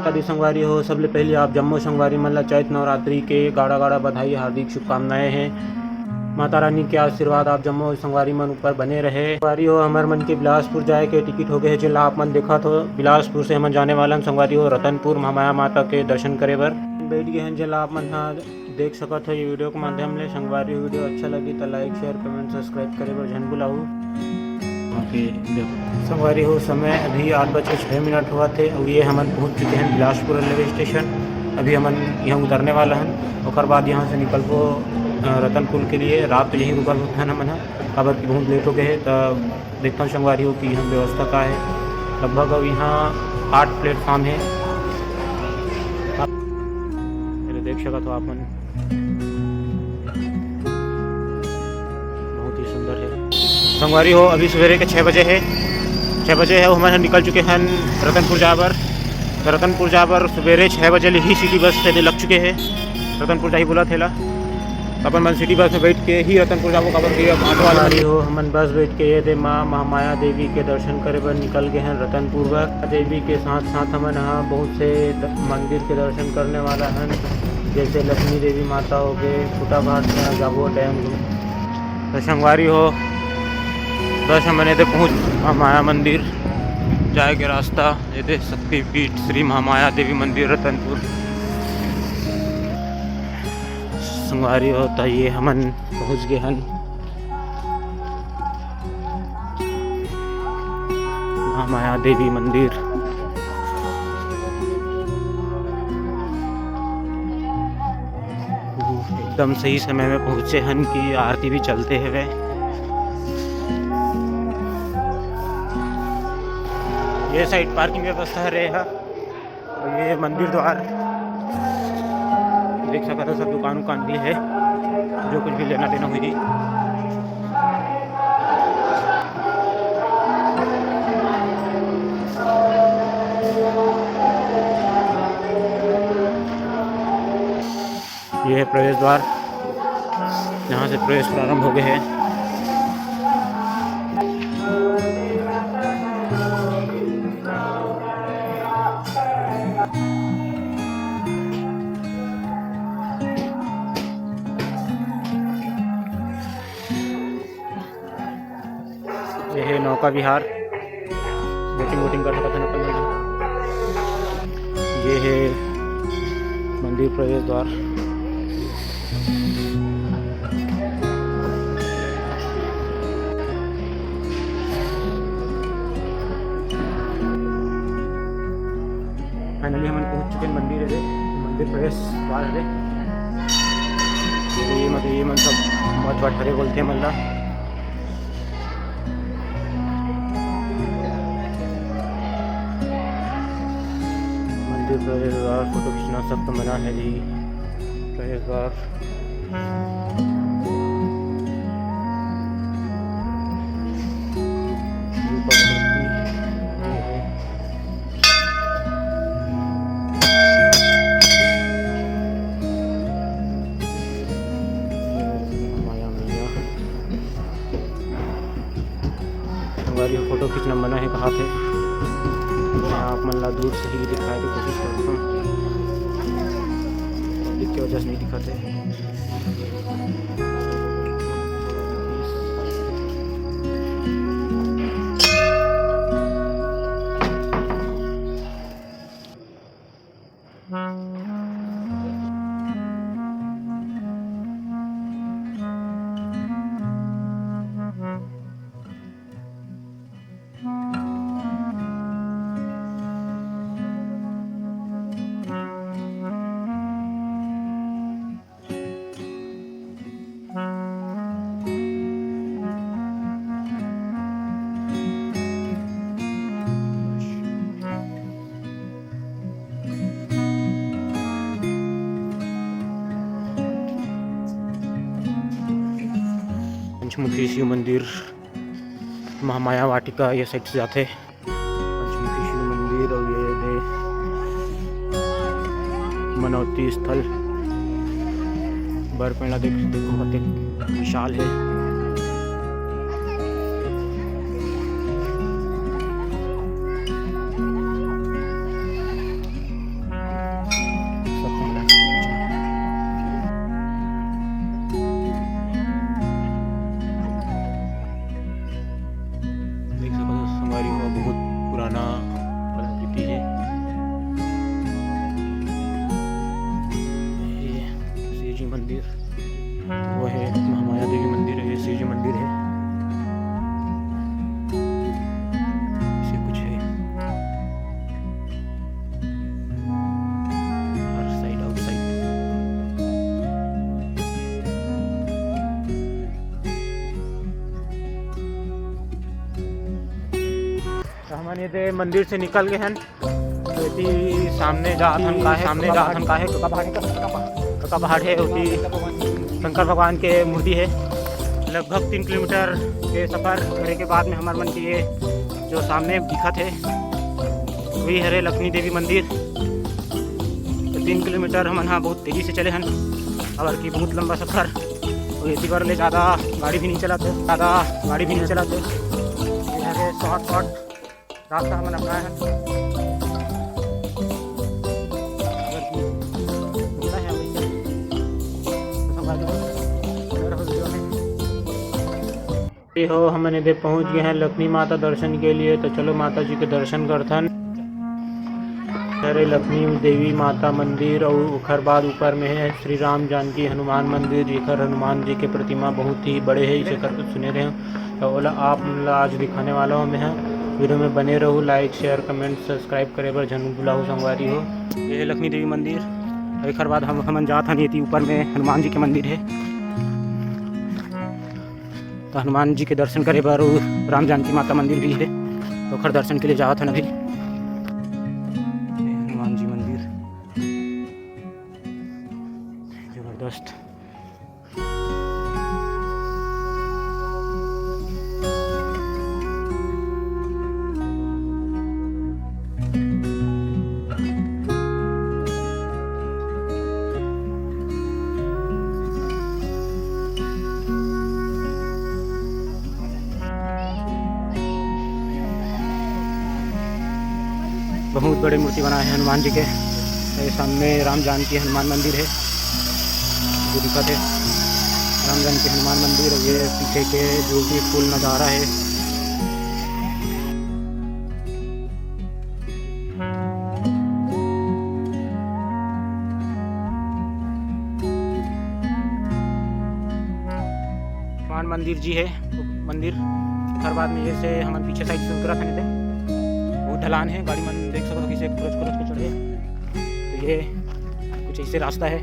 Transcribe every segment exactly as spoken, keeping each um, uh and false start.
आदि संगवारी हो, सबले पहले आप जम्मो संगवारी मन ला चैत नवरात्रि के गाड़ा गाड़ा बधाई, हार्दिक शुभकामनाएं हैं। माता रानी के आशीर्वाद आप जम्मो संगवारी मन ऊपर बने रहे। संगवारी हो, हमर मन के बिलासपुर जाए के टिकट हो गए हे, जेला आप मन देखत हो। बिलासपुर से हमन जाने वाला हन संगवारी हो रतनपुर महामाया माता के दर्शन करे बर। बैठ गए हैं, जेला आप मन हा देख सकत हो ये वीडियो के माध्यम ले। संगवारी हो, वीडियो अच्छा लगी त like, share, comment, subscribe करे बर झन भुलाहू। संगवारी हो, समय अभी आठ बज के छः मिनट हुआ थे और ये हमन पहुँच चुके हैं बिलासपुर रेलवे स्टेशन। अभी हमन यहाँ उतरने वाला हन, ओकर बाद यहाँ से निकलबो, अ, रतनपुर के लिए। रात तो यहीं रुकल होथन हमन ह, काबर कि बहुत लेट हो गए हे। त देखता हूँ संगवारी हो कि यहाँ व्यवस्था का है। लगभग अब यहाँ आठ प्लेटफॉर्म है। ये देख सकत हो आप मन, बहुत ही सुंदर है। संगवारी हो, अभी सवेरे के छः बजे है, छः बजे है, हमन निकल चुके हैं रतनपुर जाए बर। तो रतनपुर जाए बर सवेरे छः बजे ले ही सिटी बस से लग चुके हैं। रतनपुर जाही बोला थेला, अपन मन सिटी बस में बैठ के ही रतनपुर जाबो, काबर कि अब ऑटो वाला संगवारी हो, हमन बस बैठ के ये दे माँ महामाया देवी के दर्शन करे बर निकल गए हैं रतनपुर बर। देवी के साथ साथ हमन ह बहुत से द-, मंदिर के दर्शन करने वाला हन, जैसे लक्ष्मी देवी माता हो गए, फुटाघाट में जाबो डैम। तो संगवारी हो, बस हमन ये दे पहुँच महामाया मंदिर जाए के रास्ता, ये दे शक्तिपीठ श्री महामाया देवी मंदिर रतनपुर। संगवारी हो, त ये हमन पहुँच गए हन महामाया देवी मंदिर। एकदम सही समय में पहुँचे हन कि आरती भी चलते हवे। ये साइड पार्किंग व्यवस्था हरे हा। और ये मंदिर द्वार देख सकत हो, सब दुकान उकान भी है, जो कुछ भी लेना देना होही। ये है प्रवेश द्वार, जहाँ से प्रवेश प्रारंभ हो गए है। ये है नौका विहार, बोटिंग वोटिंग कर सकत हन अपन मन। ये है मंदिर प्रवेश द्वार। Finally हमन पहुंच चुके हैं मंदिर हरे, मंदिर प्रवेश द्वार हरे। ये, ये मतलब ये मन सब मठ वठ हरे बोलते हैं मन ला। मंदिर प्रवेश द्वार फोटो खींचना सख्त मना है जी। प्रवेश द्वार। संगवारी हो, फोटो खींचना मना है कहा थे। मैं आप मन ला दूर से ही दिखाए के कोशिश करता हूँ, पब्लिक की वजह से नहीं दिखाते। पंचमुखी शिव मंदिर, महामाया वाटिका ये साइड से जाते। पंचमुखी शिव मंदिर और ये दे मनौती स्थल। बरपेड़ा देख, देखो कतेक विशाल है। हमन ये दे मंदिर से निकल गए हन। तो एती सामने जात हन का हे, सामने जात हन का हे, कका पहाड़ हे, कका पहाड़ हे, ओती शंकर भगवान के मूर्ति हे। लगभग तीन किलोमीटर के सफर करे के बाद में हमर मन के ये जो सामने दिखत हे, वही हरे लक्ष्मी देवी मंदिर। तो तीन किलोमीटर हमन हा बहुत तेजी से चले हन, काबर कि बहुत लंबा सफर। तो एती बर ले ज़्यादा गाड़ी भी नहीं चलाते, ज़्यादा गाड़ी भी नहीं चलाते। ये हरे शॉर्ट शॉर्ट रास्ता हमन अपनाए हन। अगर कि घूमना है वैसे, तो संगवारी हो, बने रहो वीडियो में। ये हो, हमन एदे पहुंच गए हैं लक्ष्मी माता दर्शन के लिए। तो चलो माता जी के दर्शन करथन। अरे, लक्ष्मी देवी माता मंदिर और ओखर बाद ऊपर में है श्री राम जानकी हनुमान मंदिर, जेकर हनुमान जी के प्रतिमा बहुत ही बड़े है, इसे कर सुने रहे हो। तो ओला आप मन ला आज दिखाने वाला हूँ मैं। वीडियो में बने रहू, लाइक, शेयर, कमेंट, सब्सक्राइब करे बर झन भुलाहू संगवारी हो। ये है लक्ष्मी देवी मंदिर। एकर बाद हम हमन जात हन एती ऊपर में हनुमान जी के मंदिर है। तो हनुमान जी के दर्शन करे बर अउ राम जानकी माता मंदिर भी है, तो ओखर दर्शन के लिए जावत हन अभी। हनुमान जी मंदिर जबरदस्त। बहुत बड़े मूर्ति बनाए हैं हनुमान जी के। ये सामने राम जानकी हनुमान मंदिर है, जो दिखत है राम जानकी हनुमान मंदिर। और ये पीछे के जो भी फुल नज़ारा है, हनुमान मंदिर जी है, मंदिर। एकर बाद में ये से हमन पीछे साइड से उतरत हन एदे। बहुत ढलान है, गाड़ी मन देख सकत हो किसे खुरच खुरच के चढ़े। तो ये कुछ ऐसे रास्ता है।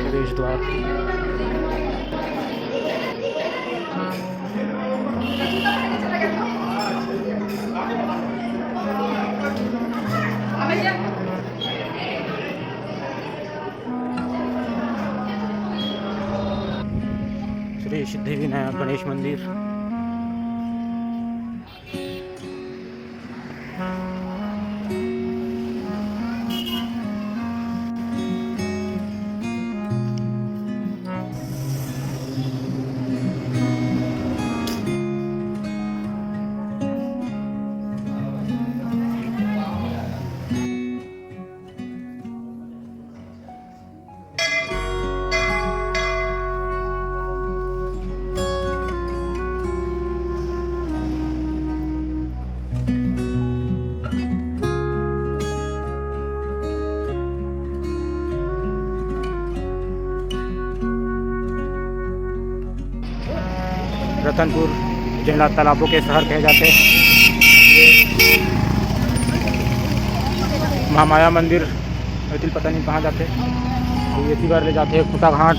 प्रवेश द्वार। श्री सिद्धि विनायक गणेश मंदिर। रतनपुर, जेला तालाबों के शहर कहे जाथे। महामाया मंदिर, एती पता नहीं कहाँ जाथे। अउ एती बर ले जाथे खूंटाघाट,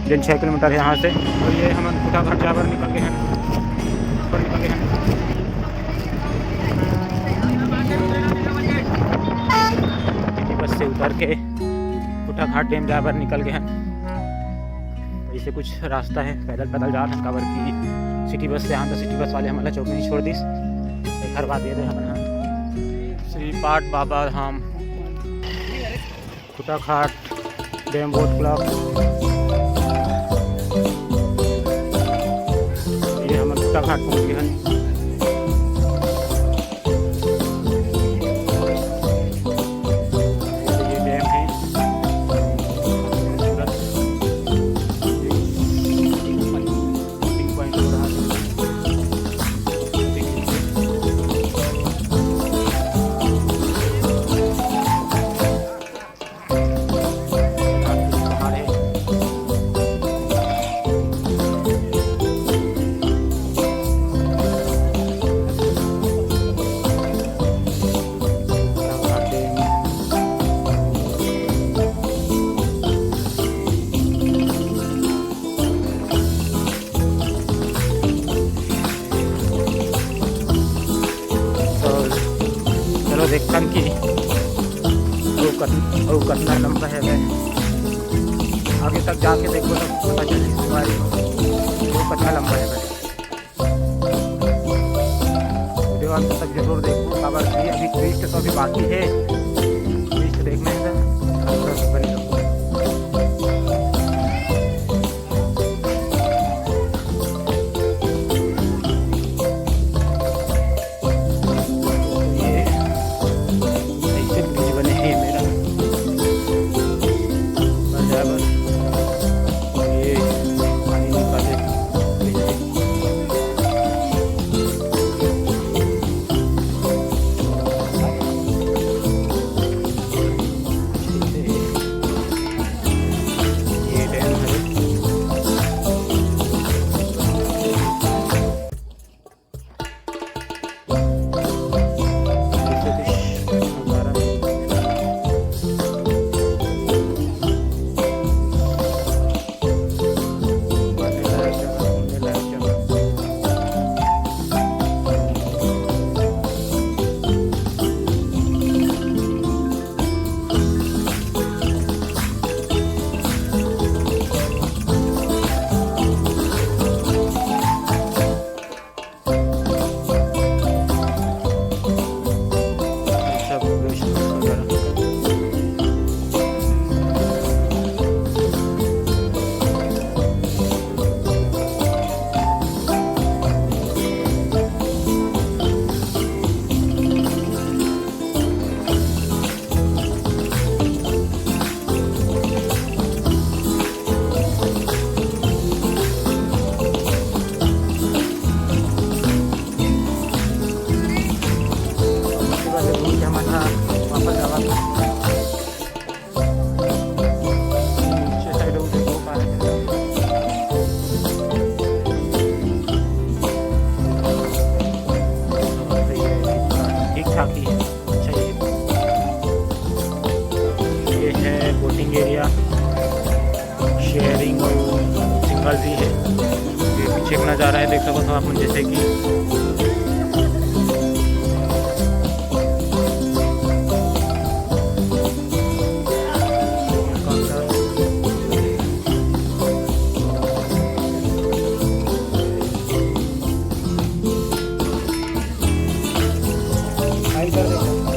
जेन छः किलोमीटर है यहाँ से। तो ये हमन खूंटाघाट जाए बर निकल गए हैं, ऊपर निकल गए हैं। सिटी बस से उतर के खूंटाघाट डैम जाए बर निकल गए हैं। तो ऐसे कुछ रास्ता है, पैदल पैदल जात हन, काबर कि सिटी बस से आन तो सिटी बस वाले हमन ला चौक में ही छोड़ दिस। एकर बाद ये दे हमन ह श्री पाट बाबा धाम, खुटाघाट, डैम बोट क्लब। ये हमन खुटाघाट पहुंच गए हन। ये डैम है। देखथन कि वो कत-, वो कतना लंबा है। आगे तक जाके देखो तो पता चली इस बारे में वो कतना लंबा है। वीडियो अंत तक जरूर देखो, काबर कि अभी ट्विस्ट तो अभी बाकी है, ट्विस्ट देखने हैं तो बने रहो। ये ऐसे ब्रिज बने हैं मेरा, बराबर। ये पानी निकाले। ये डैम है। ठीक ठाक ही है, अच्छा ही है। ये है बोटिंग एरिया, शेयरिंग और सिंगल भी है। ये पीछे एक नज़ारा है, देख सकते हो आप, जैसे कि